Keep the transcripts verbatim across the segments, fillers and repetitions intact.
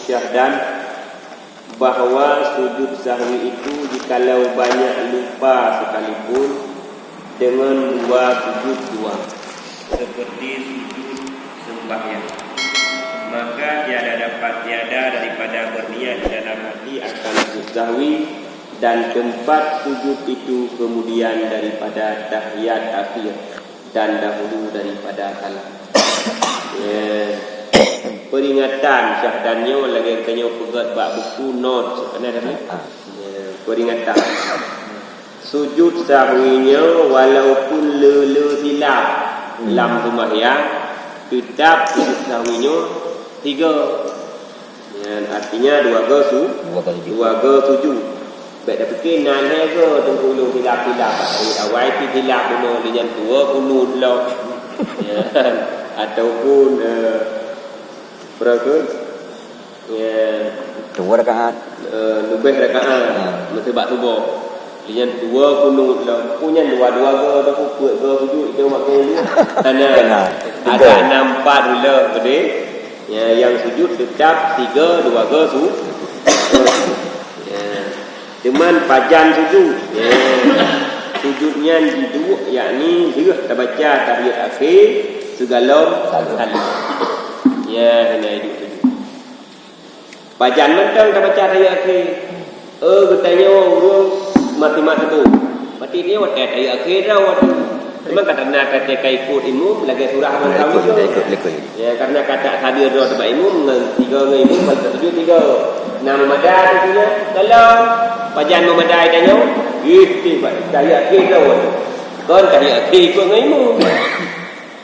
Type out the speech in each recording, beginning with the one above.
Syahdan bahwa sujud sahwi itu jikalau banyak lupa sekalipun dengan dua sujud dua, seperti sujud sembahyang, maka tiada dapat tiada daripada berniat di dalam hati akan sujud sahwi dan tempat sujud itu kemudian daripada tahiyat akhir dan dahulu daripada salam. Ya. Peringatan Syahdan nyoe lagèe tanyoe peugöt bak buku not. Ada dah? Ah. Ya, peringatan. Sujud sahwi nyoe walaupun le-le silap lam seumahyang, teutap sujud sahwi nyoe tiga. Nyan artinya dua go su-, Dua go sujud. dua go sujud. Bèk tapike na lhèe go teungku lôn silap-silap. Awai pih silap bunoe lé nyan dua kunut lom. Ya. Ataupun, eh, berapa? Ya. Dua rakaat. Eh, leubeh rakaat. Ha. Meuseubak suboh. Lé nyan dua kunut lom. Peue nyan dua-dua go, dah peuet go sujud, itu mak go. Hana. Hana. Tiga. Agak nampak dulu, beudeh. Ya, nyang sujud teutap tiga, dua go su-, ya. Cuman pajan sujud. Ya. Sujud nyan jiduek, yakni lheueh tabaca tahiyat akhé sigohlom salam. Ya, hana jiduek sujud. Pajan mantong tabaca tahiyat akhé. Oh, geutanyoe ureueng mati-mati tu. Mati dia watèe tahiyat akhé dah waktu. Cuma ka na ka ikot imum lagèe surah ngon ikot, ikot, ikot. Ya, karena ka tak hadir droe bak imum ngon tiga ngon imum, bak sujud tiga. Nah, meumada tu nya, kalau pajan meumada tanyoe, ih, tiba tahiyat akhé dah waktu. Kon tahiyat akhé ikot ngon imum.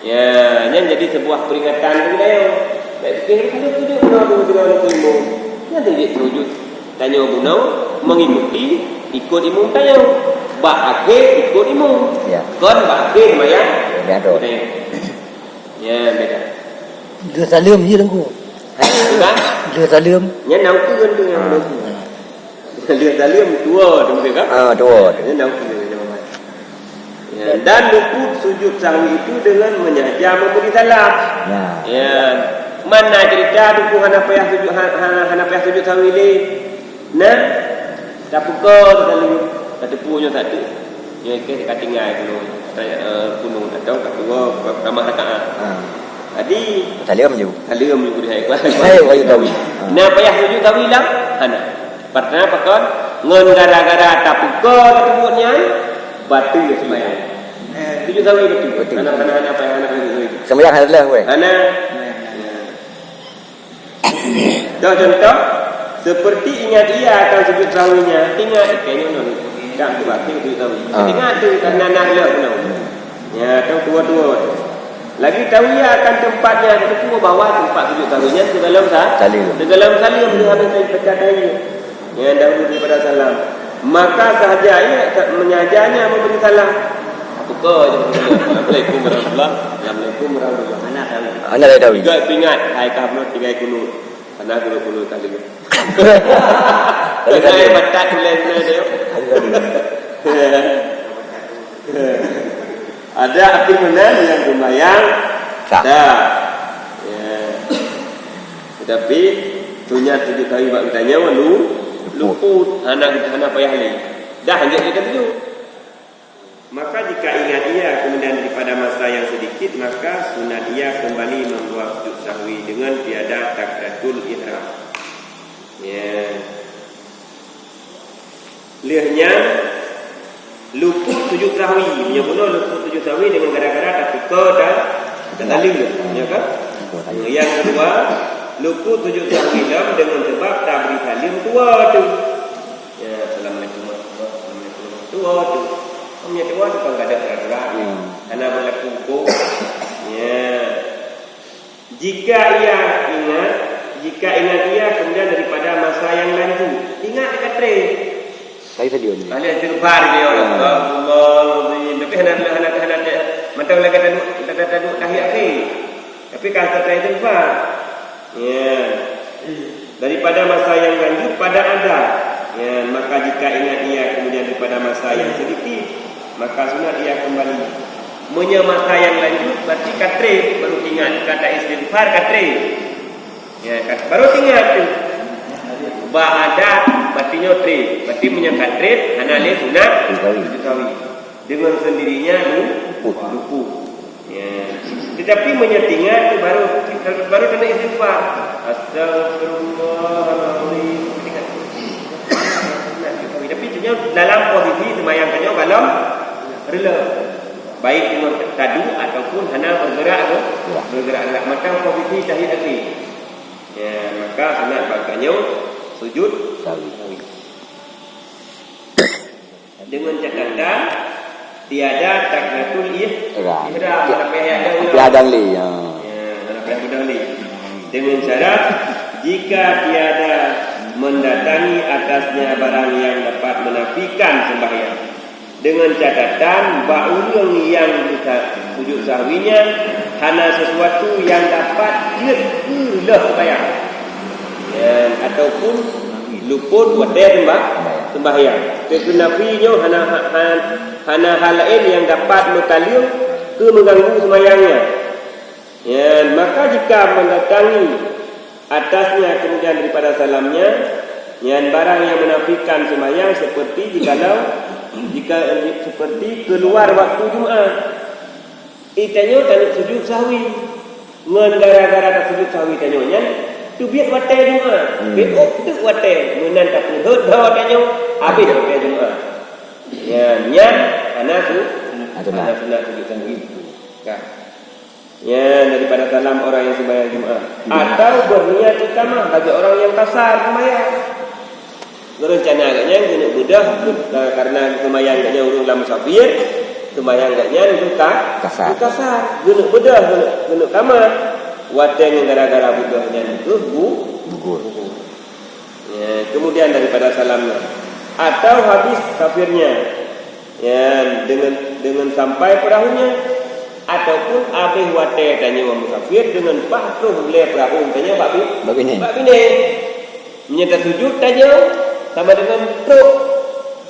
Ya, nyan jadi sebuah peringatan bagi tanyoe. Baik, fikir dulu, dulu, dulu, dulu, dulu, dulu, imum. Nyan jadi sujud. Tanyoe bunoe mengikuti ikut imum tanyoe. Bak akhé ikut imum. Ya. Kon bak akhé seumayang. Ya, betul. Ya, beda. Dia salam je, Teungku. Bukan? Dia salam. Nyan nak ukur tu yang Ah. belum. Dia salam dua tu, betul kan? Ah, dua tu. Nyan nak ukur tu, jawapan. Ya, dan luput sujud sahwi itu dengan menyaja memberi salam. Ya. Ya. Mana cerita tu hana payah sujud, ha-, ha-, hana payah sujud sahwi lé. Nah, tapeuko sekali, tateupeue nyoe satu. Nyoe ke ka tinggai kuno, eh, kuno atau ka tuwo, ka tamah rakaat. Ha. Jadi, salam ju. Salam ju, hai. Hai, wahai kawan. Ha. Nah, payah sujud sahwi lah. Hana. Pertama pakon, ngon gara-gara tapeuko, tapeubuet nyan, bateue seumayang. Sujud sahwi bateue. Bateue. Hana, hana, hana payah, hana payah sujud sahwi. Seumayang hana lah, weh. Hana. Dah contoh, seperti ingat ia akan sujud sahwinya, ingat, kayaknya nyoe, tak berarti sujud sahwi. Ah. Ingat tu, karena nak lewat pun. Ya, tu dua-dua. Lagi tahu ia akan tempatnya, betul bahwa tempat sujud sahwinya di dalam sa-, Salam. di dalam salam tu habis saya pecah tadi. Ya, dahulu daripada salam. Maka sahaja ia menyajanya memberi salam. Buka je. Assalamualaikum warahmatullahi. Assalamualaikum warahmatullahi. Mana tahu? Mana dia tahu? Tiga ingat, hai kamu tiga kunut. Sana dulu kunut kali. Kena batat tulen dia. Ada akhir meunan yang sembahyang. Sah. Dah. Ya. Tetapi, tunyat tujuh kali bak geutanyoe lu, luput. Hana, hana payah lé. Dah, hanjeuet kita tuju. Maka jika ingat ia kemudian daripada masa yang sedikit, maka sunat ia kembali membuat sujud sahwi dengan tiada takbiratul ihram. Ya. Lheueh nyan, luput sujud sahwi. Meunyoe bunoe luput sujud sahwi deungon gara-gara tapeuko dan takaleu, ya kan? Nyang keudua, luput sujud sahwi lom deungon sabab tabri saleuem tuwo tu. Ya, assalamualaikum warahmatullahi wabarakatuh. Tuwo tu. Meunyoe tuwo tu kan gadôh darurat. Hmm. Hana berlaku hukum. Ya. Jika ia ingat, jika ingat ia kemudian daripada masa yang lanjut, ingat dekat tré. Saya sedia ni. Ahli istighfar dia, Ah. Astagfirullahalazim. Tapi hana, hana, hana, hana, mantong lagi taduk, taduk, taduk tahiyat akhir. Tapi kan tak istighfar. Ya. Daripada masa yang lanjut pada ada. Ya, maka jika ingat ia kemudian daripada masa yang sedikit, maka sunat ia kembali. Meunyoe masa yang lanjut, berarti ka tré, baru ingat, kata istighfar ka tré. Ya, ka, baru ingat tu. Bak adat, berarti nyoe trép. Berarti meunyoe ka trép, hana lé sunat sujud sahwi. Dengan sendirinya lu-, lupu. Ya. Tetapi meunyoe teuingat tu baru, baru kena istighfar. Astagfirullahalazim. Tapi tu nyoe dalam posisi sembahyang tanyoe golom reuloh. Baik dengan tadu ataupun hana bergerak ke, bergerak-gerak. Maka posisi tahiyat akhir. Ya, maka sunat bak tanyoe sujud sahwi. Dengan catatan, tiada takbiratul ih-, ihram. Ihram. Tapi ada ulang. Tapi ada lé, ya. Ya, ada ulang lé. Dengan syarat, jika tiada mendatangi atasnya barang yang dapat menafikan sembahyang. Dengan catatan, bak ureuëng nyang sujud sahwi nyan hana sesuatu nyang dapat jeuet keu reuloh sembahyang. Ya, ataupun luput watée sembah-, sembahyang. Teukenapi nyoe hana, ha-, ha-, hana hal laén nyang dapat meukaleueng keu meuganggu sembahyang nyan. Ya, maka jika mendatangi atasnya kemudian daripada salamnya, nyan barang yang menafikan sembahyang seperti jikalau, jika, seperti keluar waktu Jumat. Eh, tanyoe taneuk sujud sahwi. Ngon gara-gara tasujud sahwi tanyoe nyan, teubiet watée Jumat. Hmm. Bék ôk teuk watée, meunan tapeurhot droe tanyoe, habéh watée Jumat. Ya, nyan hana su-, hana sunat sujud sahwi. Ka. Ya, daripada salam orang yang sembahyang Jumat. Hmm. Atau berniat iqamah bagi orang yang kasar sembahyang. Rencana agaknya geuneuk beudôh, eh, karena sembahyang agaknya ureuëng lam musafir, sembahyang agaknya itu ka-, kasar. Itu kasar. Geuneuk beudôh, geuneuk, geuneuk kamar. Watée nyan gara-gara beudôh nyan itu bu-, gugur. Ya, kemudian daripada salamnya. Atau habis safirnya. Ya, dengan, dengan sampai perahunya. Ataupun habis watée tanyoe musafir dengan paih troh ulée perahu tanyoe bak bi-, bak binéh. Bak binéh. Meunyoe tasujud tanyoe sama dengan trok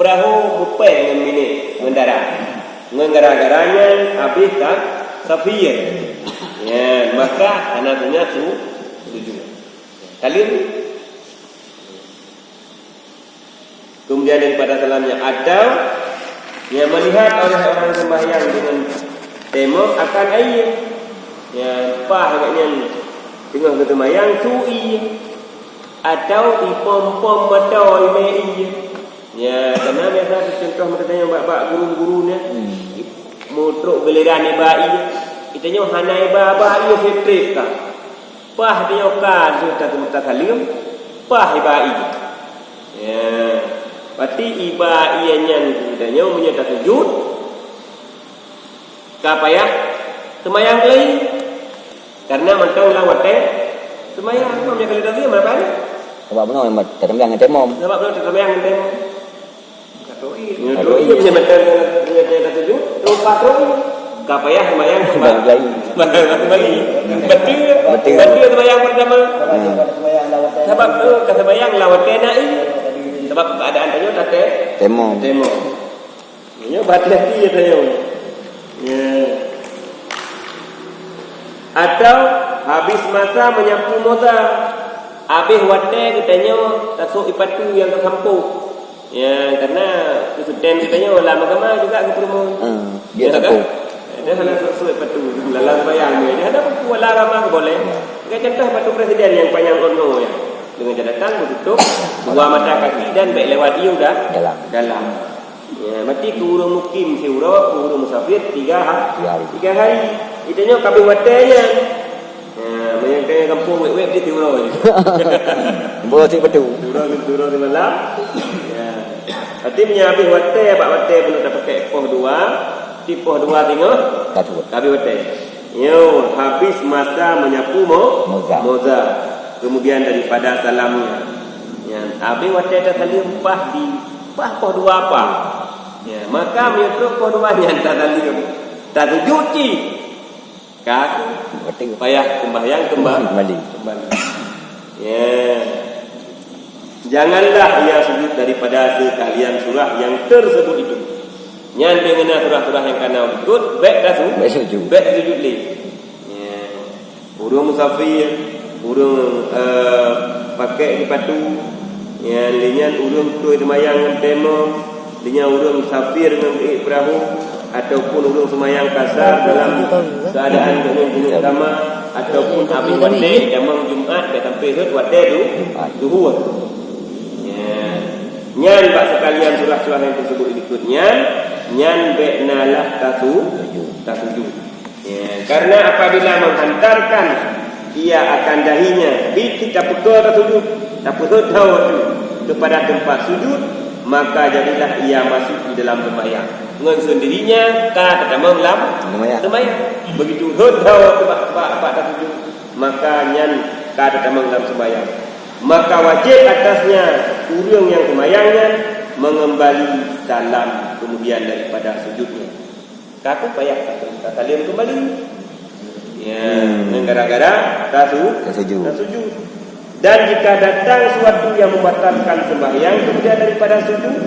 perahu beupéh ngon binéh, ngon darat. Ngon gara-gara nyan habis ka safir. Ya, maka hana sunat su-, sujud. Taleueng. Kemudian daripada salamnya, atau yang melihat oleh orang sembahyang dengan tembok akan air. Ya, paih agaknya tengah geuseumbahyang su ie. Atau ipom-pom mata ime ie. Ya, karena biasa contoh meutatanya bak-bak guru-guru ni. Hmm. Mutrok giliran iba ie. Kita nyoh hana iba-ba ie setrip ka. Paih tanyoe ka lheueh ta-, tasaleuem, paih iba ie. Ya, berarti iba ie nyan tanyoe meunyoe tasujud, ka payah seumayang keulayi. Karena mantong lam watée seumayang, meunyoe ka lheueh tasaleuem, apa ni? Sabab bunoe tatambiang ngon temom. Sabab bunoe tatambiang ngon temom. Nyoe dua ie, nyoe mata, nyoe, nyoe, nyoe tujuh, nyoe empat dua ie. Ka payah sembahyang kembali. Sembahyang kembali. Betul. Betul. Betul sembahyang pertama. Hmm. Sabab tu ka sembahyang lam watée na ie. Sabab keadaan tanyoe taté. Temom. Temom. Nyoe berhati-hati ya tanyoe. Ya. Atau habis masa menyapu moza. Habis watée geutanyoe tasok ipatu nyang tasampôh. Ya, karena keuseutan geutanyoe lam agama juga geupeureumeun. Hmm, dia ya, kan? Dia hana sok-sok ipatu, dalam sembahyang dia. Dia hana pun kuala agama boleh. Ya. Sebagai contoh, ipatu presiden nyang panyang on ho, ya. Dengan catatan menutup dua mata kaki dan baik lewat ie udah dalam. Dalam. Ya, berarti keu ureuëng mukim siuroe, keu ureuëng musafir tiga ha-, tiga hari. Tiga hari. Itu nyoe ka habéh watée nyan. Ya, meunyoe ka gampông wéb-wéb di siuroe je. Boh si betul. Siuroe, siuroe simalam. Ya. Berarti meunyoe habéh watée, bak watée pun dah pakai poh dua, di poh dua teungoh. Ka habéh watée. Nyoe habis masa menyapu mo-, moza. Moza. Kemudian daripada salamnya. Ya, habis watée tasaleuem paih di, paih poh dua apa. Ya, maka meunyoe trok poh dua nyan tasaleuem. Tasujud cit. Ka payah sembahyang kembali. Kembali. Kembali. Ya. Janganlah ia sujud daripada sekalian surah yang tersebut itu. Nyan deungon surah-surah nyang kana ikut, bék dah su-, bék sujud. Bék sujud lé. Ya. Ureuëng musafir, ureuëng, eh, pakai ipatu, Nyan, lé nyan ureuëng beutôi seumayang ngon tayamum, lé nyan ureuëng musafir ngon geuék peurahô, ataupun ureuëng seumayang kasar dalam keuadaan geuhnyan jeunup sama, ataupun abéh watée tamong Jumat ka sampai rhot watée du-, duhur. Ya. Nyan bak seukalian surah-surah nyang teuseubut dikeue nyan, nyan bék na lah tasu-, tasujud. Ya, karena apabila menghantarkan ia akan dahinya, bit tapeuko tasujud, tapeuhot hawa tu kepada tempat sujud, maka jadilah ia masuk di dalam sembahyang. Ngon sendirinya ka tatamong lam Sembahyang. Sembahyang. Begitu hot hawa tu bak, bak, bak tasujud, maka nyan ka tatamong lam sembahyang. Maka wajib atasnya ureuëng nyang sembahyang nyan mengembali salam kemudian daripada sujudnya. Ka kheueh payah tasaleuem keumbali. Ya, hmm, ngon gara-gara tasu-, tasujud. Tasujud. Dan jika datang suatu yang membatalkan sembahyang kemudian daripada sujud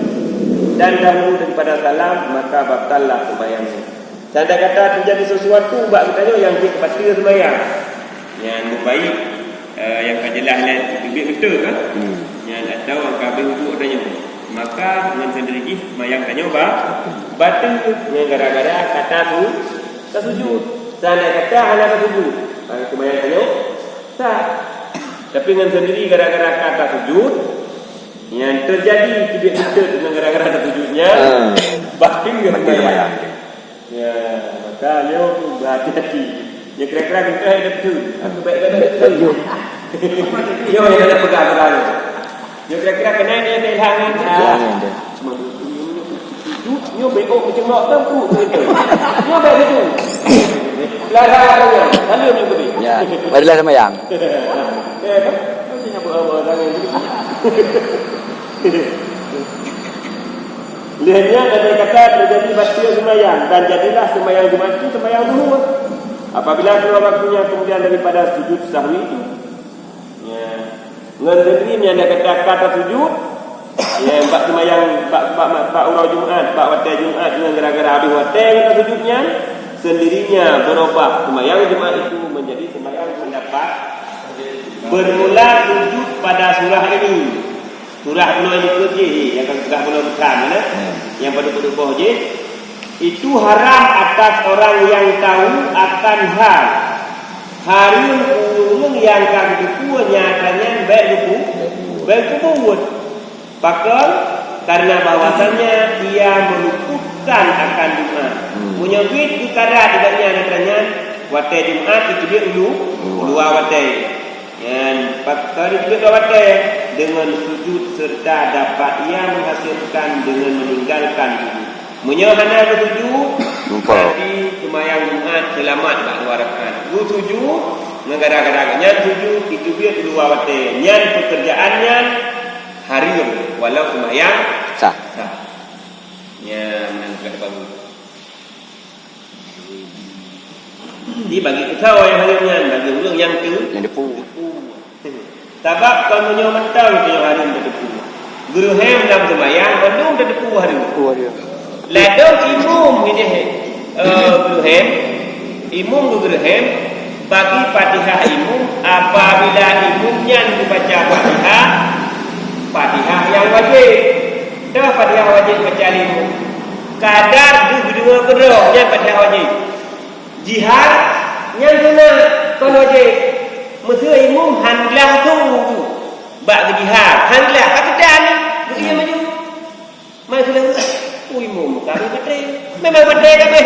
dan dahulu daripada salam, maka batallah sembahyangnya. Tanda kata terjadi sesuatu bak geutanyoe nyang jeuet bateue sembahyang. Nyan baik. Eh, nyang ka jeulaih lé teubiet beutôi kan? Hmm. Nyan atau nyang ka habéh uduk tanyoe. Maka ngon sendiri jih mayang tanyoe ba-, bateue ngon gara-gara ka tasu-, tasujud. Seandai kata hana tasujud, maka mayang tanyoe sah. Tapi ngon sendiri gara-gara ka tasujud, nyan teujadi teubiet beutôi ngon gara-gara tasujud nyan, ah, bateue ngon mayang. Ya, maka nyoe pun berhati-hati. Ya, kira-kira kita ada betul. Aku baik-baik betul. Nyoe yang ada pegang-pegang. Ya, kira-kira kena ni, ada ilham ni. Ah. Nyoe B O macam nak tempu tu. Nyoe baik betul. Lara katanya. Lalu ni tadi. Ya, marilah sembahyang. Ya, kan? Mesti nyambut Allah tangan. Lheueh nyan, andai kata terjadi bateue seumayang, dan jadilah seumayang Jumat itu seumayang duhur. Apabila keluar waktunya kemudian daripada sujud sahwi itu. Ya. Ngon sendiri nyan, andai kata ka tasujud, ya, bak seumayang, bak, bak, bak uroe Jumat, bak watée Jumat, ngon gara-gara habéh watée ngon tasujud nyan, sendirinya berubah seumayang Jumat itu menjadi seumayang pendapat bermula sujud pada surah ini. Surah bunoe likot jih, nyang ka geupeugah bunoe bukan, ya? Hmm. Nyang padub-padub boh jih. Itu haram atas orang yang tahu akan hal. Hareuem ureuëng nyang ka geuteupeue nyata nyan bék geupeu-, bék geupeubuet. Pakon? Karena bahwasanya ia meluputkan akan Jumat. Hmm. Meunyoe bit geukarat gobnyan nyata nyan, watée Jumat itu dia ulu, ulu watée. Nyan, pakon itu dua watée, dengan sujud serta dapat ia menghasilkan dengan meninggalkan sujud. Meunyoe hana beusujud, lupa, berarti seumayang Jumat seulamat bak dua rakaat. Beusujud, ngon gara-gara nyan sujud, itu dia dua watée. Nyan pekerjaan nyan hareuem, walau seumayang sah. Sah. Nyan, nyan, baru. Jadi bagi keusoe nyang hareuem nyan, bagi ureuëng nyang teu-, nyang teupeue. Sabab kon meunyoe mantong tanyoe hareuem tateupeue. Geureuhem lam seumayang mandum tateupeue hareuem. Tateupeue hareuem. Ladôm imum ideh, eh, geureuhem, imum geureuhem bagi Fatihah imum apabila imum nyan geubaca Fatihah, Fatihah nyang wajéb. Toh Fatihah wajéb baca lé imum. Kadar deuh dua keudroe nyan Fatihah wajéb. Jihar nyan sunat, kon wajéb. Meuseu imum han glah su bak geujihar, han glah, ka geudan, geuieng maju. Mai sudah, "Ui, imum, kami beutôi." Memang beutôi kami.